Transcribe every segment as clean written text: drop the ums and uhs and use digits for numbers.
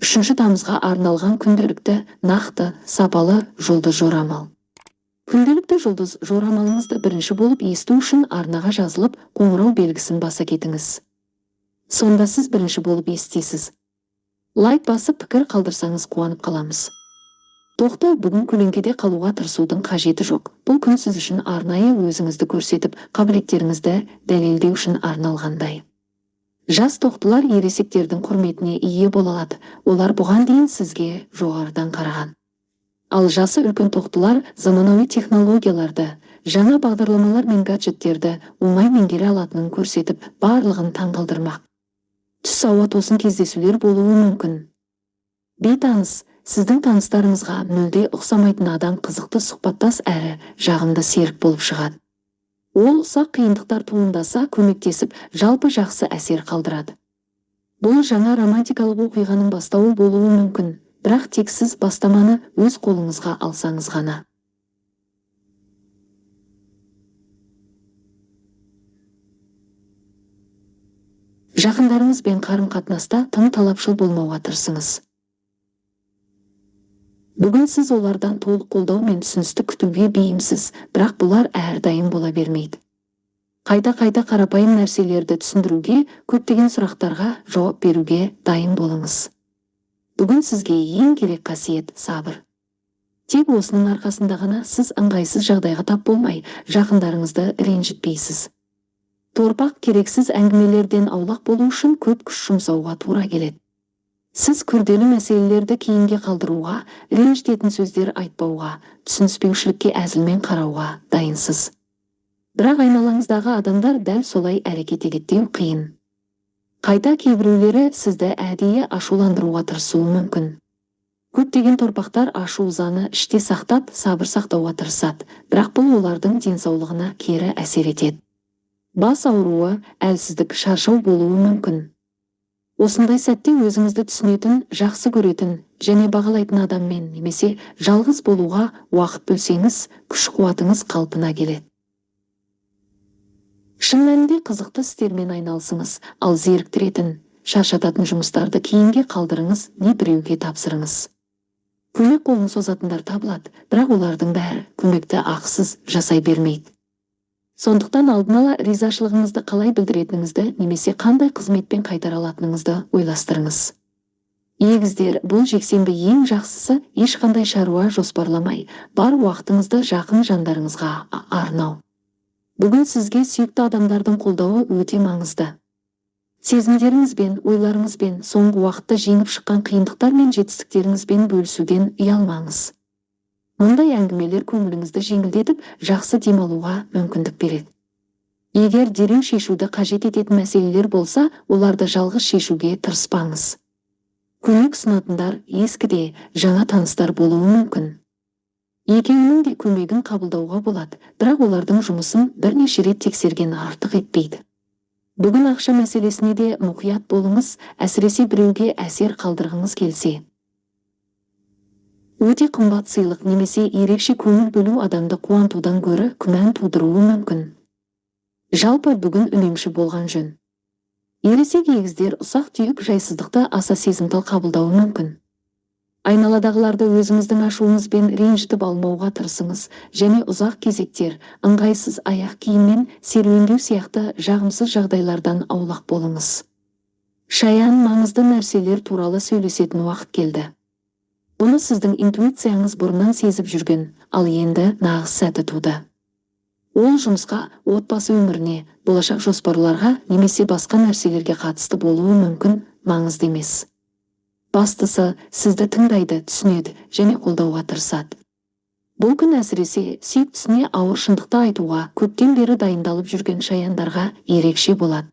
3 тамызға арналған күнделікті, нақты, сапалы жұлдыз жорамал. Күнделікті жұлдыз жорамалыңызды бірінші болып есту үшін арнаға жазылып, қоңырау белгісін баса кетіңіз. Сонда сіз бірінші болып естисіз. Лайк басып, пікір қалдырсаңыз, қуанып қаламыз. Тоқты, бүгін көлеңкеде қалуға тырысудың қажеті жоқ. Бұл күн сіз үшін арнайы өзіңізді көрсетіп, қабілеттеріңізді дәлелдеу үшін арналғандай. Жас тоқтылар ересектердің құрметіне ие бола алады. Олар бұған дейін сізге жоғарыдан қараған. Ал жасы үлкен тоқтылар заманауи технологияларды, жаңа бағдарламалар мен гаджеттерді оңай меңгере алатынын көрсетіп, барлығын таңғалдырмақ. Түс ауа тосын кездесулер болуы мүмкін. Бейтаныс, сіздің таныстарыңызға мүлде ұқсамайтын адам қызықты сұхбаттас әрі жағымды серік болып шығады. Ол ұсақ қиындықтар туындаса, көмектесіп, жалпы жақсы әсер қалдырады. Бұл жаңа романтикалық оқиғаның бастауы болуы мүмкін, бірақ тек сіз бастаманы өз қолыңызға алсаңыз ғана. Жақындарыңызбен қарым-қатынаста тым талапшыл болмауға тырысыңыз. Бүгін сіз олардан толық қолдау мен түсіністік күтуге бейімсіз, бірақ бұлар әрдайым бола бермейді. Қайта-қайта қарапайым нәрселерді түсіндіруге, көптеген сұрақтарға жауап беруге дайын болыңыз. Бүгін сізге ең керек қасиет – сабыр. Тек осының арқасында ғана сіз ыңғайсыз жағдайға тап болмай, жақындарыңызды ренжітпейсіз. Торпақ, керексіз әңгімелерден аулақ болу үшін көп күш жұмсауға тура келеді. Сіз күрделі мәселелерді кейінге қалдыруға, ренжітетін сөздер айтпауға, түсініспеушілікке әзілмен қарауға дайынсыз. Бірақ айналаңыздағы адамдар дәл солай әрекет етпеу қиын. Қайта кейбіреулері сізді әдейі ашуландыруға тырысуы мүмкін. Көптеген торпақтар ашу-ызаны іште сақтап, сабыр сақтауға тырысады, бірақ бұл олардың денсаулығына кері әсер етеді. Бас ауруы, әлсіздік, шаршау болуы мүмкін. Осындай сәтте өзіңізді түсінетін, жақсы көретін және бағалайтын адаммен немесе жалғыз болуға уақыт бөлсеңіз, күш-қуатыңыз қалпына келеді. Шын мәнінде қызықты істермен айналысыңыз, ал зеріктіретін, шаршататын жұмыстарды кейінге қалдырыңыз не біреуге тапсырыңыз. Көмек қолын созатындар табылады, бірақ олардың бәрі көмекті ақысыз жасай бермейді. Сондықтан алдын ала ризашылығыңызды қалай білдіретініңізді немесе қандай қызметпен қайтара алатыныңызды ойластырыңыз. Егіздер, бұл жексенбі ең жақсысы ешқандай шаруа жоспарламай, бар уақытыңызды жақын жандарыңызға арнау. Бүгін сізге сүйікті адамдардың қолдауы өте маңызды. Сезімдеріңізбен, ойларыңызбен, соңғы уақытта жеңіп шыққан қиындықтар мен жетістіктеріңізбен бөлісуден ұялмаңыз. Мұндай әңгімелер көңіліңізді жеңілдетіп, жақсы демалуға мүмкіндік береді. Егер дереу шешуді қажет ететін мәселелер болса, оларды жалғыз шешуге тырыспаңыз. Көмек ұсынатындар ескі де, жаңа таныстар болуы мүмкін. Екеуінің де көмегін қабылдауға болады, бірақ олардың жұмысын бірнеше рет тексерген артық етпейді. Бүгін ақша мәселесіне де мұқият болыңыз, әсіресе біреуге әсер қалдырғыңыз келсе. Өте қымбат сыйлық немесе ерекше көңіл бөлу адамды қуантудан гөрі күмән тудыруы мүмкін. Жалпы бүгін үнемші болған жөн. Ересек егіздер ұсақ-түйек жайсыздықты аса сезімтал қабылдауы мүмкін. Айналадағыларды өзіңіздің ашуыңызбен ренжітіп алмауға тырысыңыз және ұзақ кезектер, ыңғайсыз аяқ киіммен серуендеу сияқты жағымсыз жағдайлардан аулақ болыңыз. Шаян, маңызды нәрселер туралы сөйлесетін уақыт келді. Бұны сіздің интуицияңыз бұрыннан сезіп жүрген, ал енді нағыз сәті туды. Ол жұмысқа, отбасы өміріне, болашақ жоспарларға немесе басқа нәрселерге қатысты болуы мүмкін, маңызды емес. Бастысы, сізді тыңдайды, түсінеді және қолдауға тырысады. Бұл күн әсіресе сүйіктісіне ауыр шындықты айтуға көптен бері дайындалып жүрген шаяндарға ерекше болады.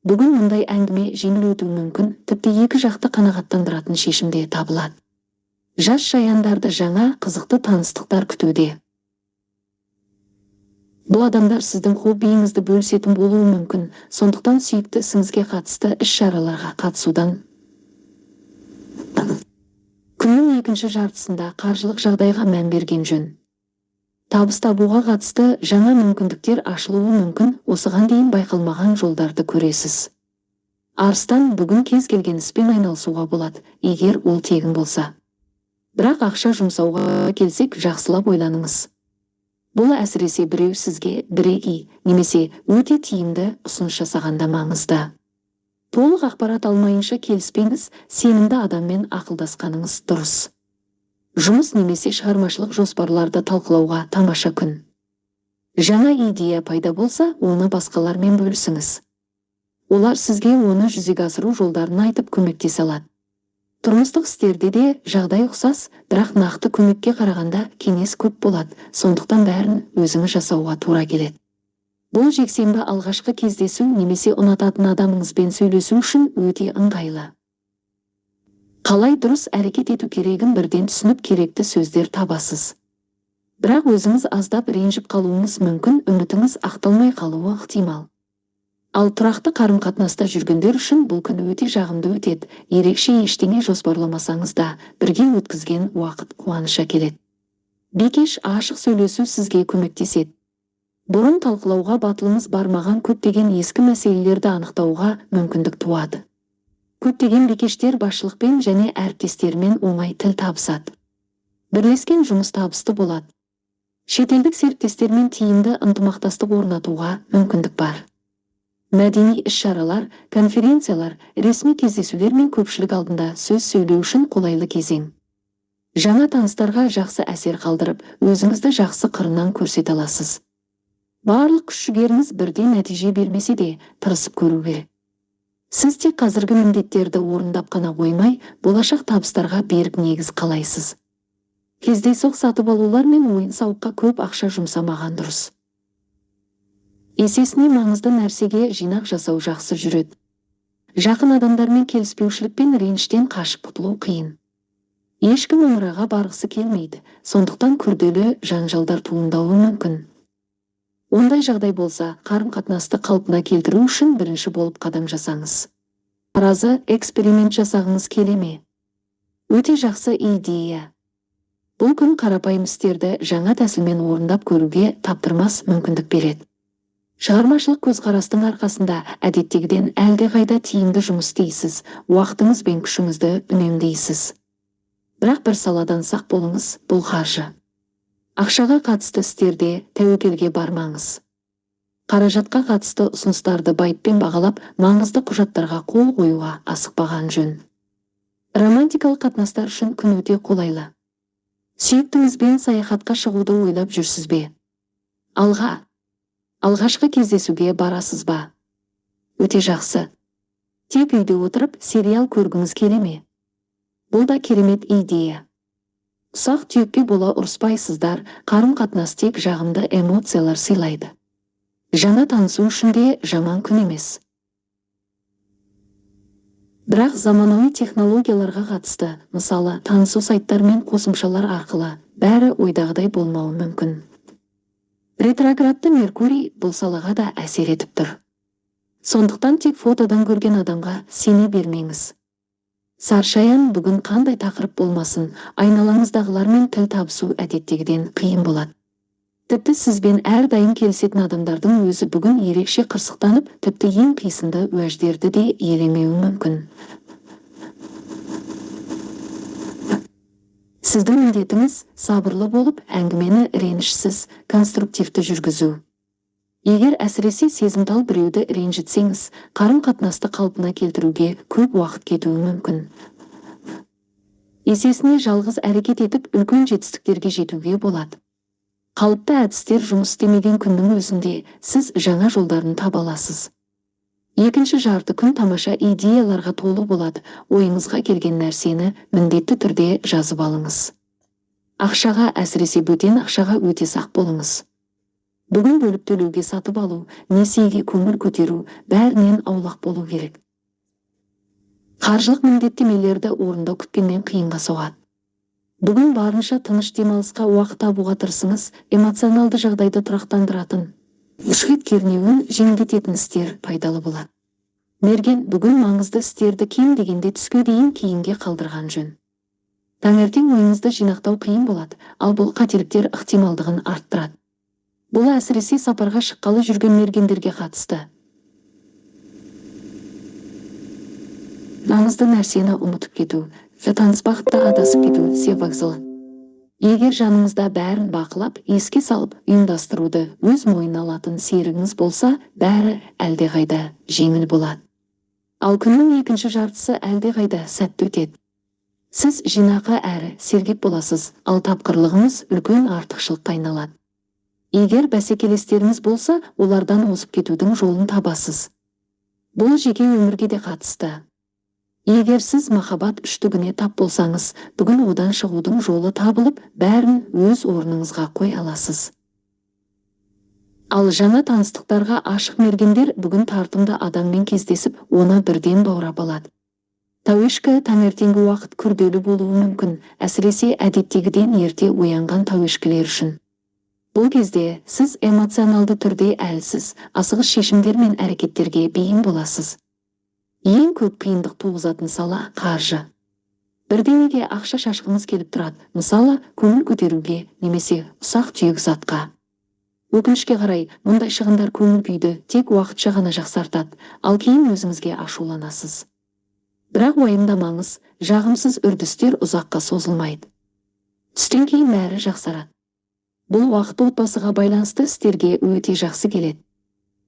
Бүгін мұндай әңгіме жеңіл өтуі мүмкін, тіпті екі жақты қанағаттандыратын шешім де табылады. Жас шаяндарды жаңа қызықты таныстықтар күтуде. Бұл адамдар сіздің хоббиіңізді бөлісетін болуы мүмкін, сондықтан сүйікті ісіңізге қатысты іс-шараларға қатысудан. Күннің екінші жартысында қаржылық жағдайға мән берген жөн. Табыс табуға қатысты жаңа мүмкіндіктер ашылуы мүмкін, осыған дейін байқалмаған жолдарды көресіз. Арыстан, бүгін кез келген іспен айналысуға болады, егер ол тегін болса. Бірақ ақша жұмсауға келсек, жақсылап ойланыңыз. Бұл әсіресе біреу сізге бірегей немесе өте тиімді ұсыныс жасағанда маңызды. Толық ақпарат алмайынша келіспеңіз, сенімді адаммен ақылдасқаныңыз дұрыс. Жұмыс немесе шығармашылық жоспарларды талқылауға тамаша күн. Жаңа идея пайда болса, оны басқалармен бөлісіңіз. Олар сізге оны жүзеге асыру жолдарын айтып көмектесе алады. Тұрмыстық істерде де жағдай ұқсас, бірақ нақты көмекке қарағанда кеңес көп болады, сондықтан бәрін өзіңіз жасауға тура келеді. Бұл жексенбі алғашқы кездесу немесе ұнататын адамыңызбен сөйлесу үшін өте ыңғайлы. Қалай дұрыс әрекет ету керегін бірден түсініп, керекті сөздер табасыз. Бірақ өзіңіз аздап ренжіп қалуыңыз мүмкін, үмітіңіз ақталмай қалуы ықтимал. Ал тұрақты қарым-қатынаста жүргендер үшін бұл күн өте жағымды өтеді. Ерекше ештеңе жоспарламасаңыз да, бірге өткізген уақыт қуаныш әкеледі. Бикеш, ашық сөйлесу сізге көмектеседі. Бұрын талқылауға батылыңыз бармаған көптеген ескі мәселелерді анықтауға мүмкіндік туады. Көптеген бикештер басшылықпен және әріптестерімен оңай тіл табысады. Бірлескен жұмыс табысты болады. Шетелдік серіктестермен тиімді ынтымақтастық орнатуға мүмкіндік бар. Мәдени іс-шаралар, конференциялар, ресми кездесулер мен көпшілік алдында сөз сөйлеу үшін қолайлы кезең. Жаңа таныстарға жақсы әсер қалдырып, өзіңізді жақсы қырынан көрсете аласыз. Барлық күш-жігеріңіз бірден нәтиже бермесе де, тырысып көру керек. Сіз тек қазіргі міндеттерді орындап қана қоймай, болашақ табыстарға берік негіз қалайсыз. Кездейсоқ сатып алулар мен ойын-сауыққа көп ақша жұмсамаған дұрыс. Есесіне маңызды нәрсеге жинақ жасау жақсы жүреді. Жақын адамдармен келіспеушілік пен реніштен қашып құтылу қиын. Ешкім омыраға барғысы келмейді, сондықтан күрделі жанжалдар туындауы мүмкін. Ондай жағдай болса, қарым-қатынасты қалпына келтіру үшін бірінші болып қадам жасаңыз. Таразы, эксперимент жасағыңыз келе ме? Өте жақсы идея. Бұл күн қарапайым істерді жаңа тәсілмен орындап көруге таптырмас мүмкіндік береді. Шығармашылық көзқарастың арқасында әдеттегіден әлдеқайда тиімді жұмыс істейсіз, уақытыңыз бен күшіңізді үнемдейсіз. Бірақ бір саладан сақ болыңыз, бұл қаржы. Ақшаға қатысты істерде тәуекелге бармаңыз. Қаражатқа қатысты ұсыныстарды байыппен бағалап, маңызды құжаттарға қол қоюға асықпаған жөн. Романтикалық қатынастар үшін күн өте қолайлы. Сүйіктіңізбен саяхатқа шығуды ойлап жүрсіз бе? Алға. Алғашқы кездесуге барасыз ба? Өте жақсы. Тек үйде отырып сериал көргіңіз келе ме? Бұл да керемет идея. Ұсақ түйекке бола ұрыспайсыздар, қарым-қатынас тек жағымды эмоциялар сыйлайды. Жаңа танысу үшін де жаман күн емес. Бірақ заманауи технологияларға қатысты, мысалы, танысу сайттар мен қосымшалар арқылы бәрі ойдағыдай болмауы мүмкін. Ретроградты Меркурий бұл салаға да әсер етіп тұр. Сондықтан тек фотодан көрген адамға сене бермеңіз. Саршаян, бүгін қандай тақырып болмасын, айналаңыздағылармен тіл табысу әдеттегіден қиын болады. Тіпті сізбен әрдайым келісетін адамдардың өзі бүгін ерекше қырсықтанып, тіпті ең қисынды уәждерді де елемеуі мүмкін. Сіздің міндетіңіз сабырлы болып, әңгімені ренішсіз, конструктивті жүргізу. Егер әсіресе сезімтал біреуді ренжітсеңіз, қарым-қатынасты қалпына келтіруге көп уақыт кетуі мүмкін. Есесіне жалғыз әрекет етіп, үлкен жетістіктерге жетуге болады. Қалыпты әдістер жұмыс істемеген күннің өзінде сіз жаңа жолдарын таба аласыз. Екінші жарты күн тамаша идеяларға толы болады. Ойыңызға келген нәрсені міндетті түрде жазып алыңыз. Ақшаға, әсіресе бөтен ақшаға өте сақ болыңыз. Бүгін бөліп төлеуге сатып алу, несиеге көңіл көтеру, бәрінен аулақ болу керек. Қаржылық міндеттемелерді орындау күткеннен қиынға соғады. Бүгін барынша тыныш демалысқа уақыт табуға тырысыңыз, эмоционалды жағдайды тұрақтандыратын, бұлшықет кернеуін жеңілдететін істер пайдалы болады. Мерген, бүгін маңызды істерді кем дегенде түске дейін кейінге қалдырған жөн. Таңертең ойыңызды жинақтау қиын болады, ал бұл қателіктер ықтималдығын арттырады. Бұл әсіресе сапарға шыққалы жүрген мергендерге қатысты. Маңызды нәрсені ұмытып кету, таныс бағытта адасып кету, се вокзалы. Егер жаныңызда бәрін бақылап, еске салып, ұйымдастыруды өз мойнына алатын серігіңіз болса, бәрі әлдеқайда жеңіл болады. Ал күннің екінші жартысы әлдеқайда сәтті өтеді. Сіз жинақы әрі сергек боласыз, ал тапқырлығыңыз үлкен артықшылыққа айналады. Егер бәсекелестеріңіз болса, олардан озып кетудің жолын табасыз. Бұл жеке өмірге де қатысты. Егер сіз махаббат үштігіне тап болсаңыз, бүгін одан шығудың жолы табылып, бәрін өз орныңызға қоя аласыз. Ал жаңа таныстықтарға ашық мергендер бүгін тартымды адаммен кездесіп, оны бірден баурап алады. Тауешкі таңертеңгі уақыт күрделі болуы мүмкін, әсіресе әдеттегіден ерте оянған тауешкілер үшін. Бұл кезде сіз эмоционалды түрде әлсіз, асығыс шешімдер мен әрекеттерге бейім боласыз. Ең көп қиындық туғызатын сала қаржы. Бірдеңеге ақша шашқыңыз келіп тұрады, мысалы, көңіл көтеруге немесе ұсақ-түйек затқа. Өкінішке қарай, мұндай шығындар көңіл күйді тек уақытша ғана жақсартады, ал кейін өзіңізге ашуланасыз. Бірақ уайымдамаңыз, жағымсыз үрдістер ұзаққа созылмайды. Түстен кейін бәрі жақсарады. Бұл уақыт отбасыға байланысты істерге өте жақсы келеді.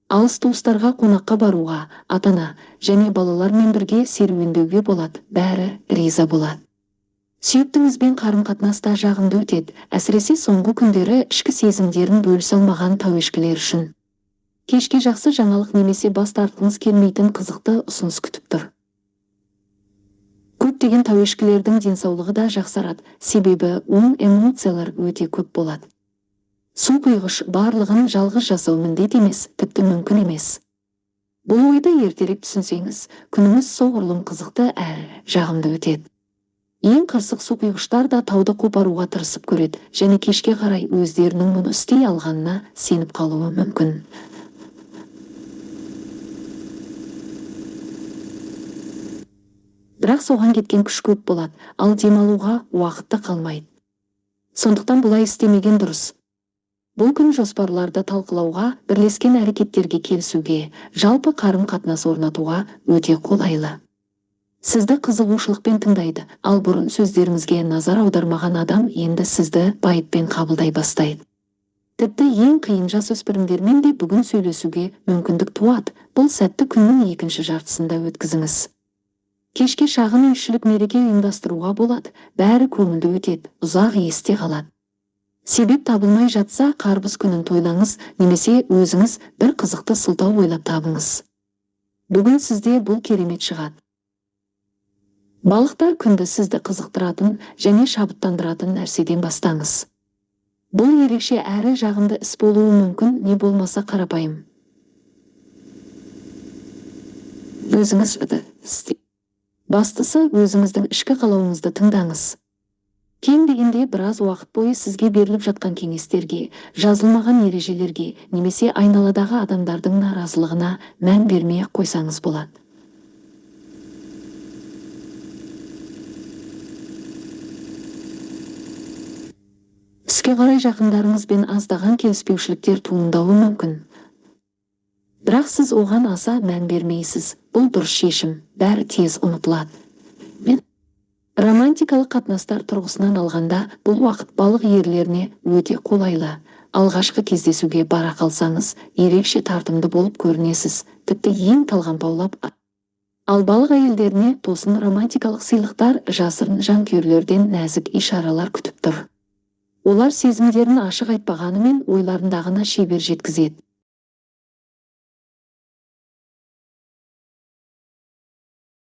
Алыс туыстарға қонаққа баруға, ата-ана және балалармен бірге серуендеуге болады, бәрі риза болады. Сүйіктіңізбен қарым-қатынаста жағымды өтеді, әсіресе соңғы күндері ішкі сезімдерін бөлісе алмаған тауешкілер үшін. Кешке жақсы жаңалық немесе бас тартқыңыз келмейтін қызықты ұсыныс күтіп тұр. Көптеген тауешкілердің денсаулығы да жақсарады, себебі оң эмоциялар өте көп болады. Су құйғыш барлығын жалғыз жасау міндет емес, тіпті мүмкін емес. Бұл ойды ертерек түсінсеңіз, күніңіз соғұрлым қызықты әрі жағымды өтеді. Ең қырсық су құйғыштар да тауды қопаруға тырысып көреді және кешке қарай өздерінің мұны істей алғанына сеніп қалуы мүмкін. Бірақ соған кеткен күш көп болады, ал демалуға уақыт та қалмайды. Сондықтан бұлай істемеген дұрыс. Бұл күн жоспарларды талқылауға, бірлескен әрекеттерге келісуге, жалпы қарым-қатынас орнатуға өте қолайлы. Сізді қызығушылықпен тыңдайды, ал бұрын сөздеріңізге назар аудармаған адам енді сізді байыппен қабылдай бастайды. Тіпті ең қиын жасөспірімдермен де бүгін сөйлесуге мүмкіндік туады. Бұл сәтті күннің екінші жартысында өткізіңіз. Кешке шағын үйшілік мереке ұйымдастыруға болады, бәрі көңілді өтеді, ұзақ есте қалады. Себеп табылмай жатса, қарбыз күнін тойлаңыз немесе өзіңіз бір қызықты сылтау ойлап табыңыз. Бүгін сізде бұл керемет шығады. Балықтар күнді сізді қызықтыратын және шабыттандыратын нәрседен бастаңыз. Бұл ерекше әрі жағымды іс болуы мүмкін, не болмаса қарапайым. Өзіңіз бастысы өзіңіздің ішкі қалауыңызды тыңдаңыз. Кем дегенде біраз уақыт бойы сізге беріліп жатқан кеңестерге, жазылмаған ережелерге немесе айналадағы адамдардың наразылығына мән бермей ақ қойсаңыз болады. Түске қарай жақындарыңызбен аздаған келіспеушіліктер туындауы мүмкін. Бірақ сіз оған аса мән бермейсіз. Бұл дұрыс шешім, бәрі тез ұмытылады. Романтикалық қатынастар тұрғысынан алғанда, бұл уақыт балық ерлеріне өте қолайлы. Алғашқы кездесуге бара қалсаңыз, ерекше тартымды болып көрінесіз, тіпті ең талғампаулап. Ал балық әйелдеріне тосын романтикалық сыйлықтар, жасырын жанкүйерлерден нәзік ишаралар күтіп тұр. Олар сезімдерін ашық айтпағанымен ойларындағыны шебер жеткізеді.